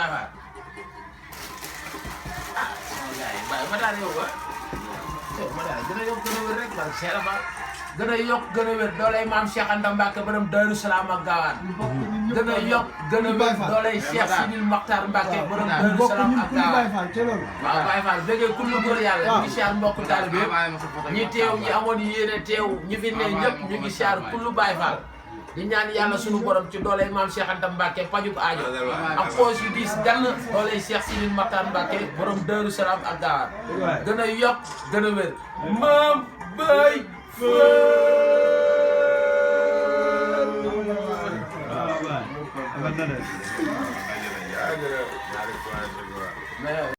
Baye Fall ma daal yow ma daal gën a yokk gën a wér rek man Cheikh Ba gën a yokk gën a wér dooley maam Cheikh Anta Mbacke borom Daaru Salaam ak Gaawaan gën a yokk gën a wér dooley Cheikh Sidil Makhtar Mbacke borom Daaru Salaam ak Gaawaan waaw Baye Fall bëggee kullu góor yàlla ñu ngi siyaar mbokk taalibe yëpp ñi teew ñi amoon yéene teew ñi fi ne ñëpp ñu ngi siyaar kullu Baye Fall di ñaan yàlla sunu borom ci dooley maam Cheikh Anta Mbacke paju ko aajo ak poos yu diis gann dooley Cheikh Sidil Makhtar Mbacke borom Daaru Salaam ak Gaawaan gën a yokk gën a wér maam Baye Fall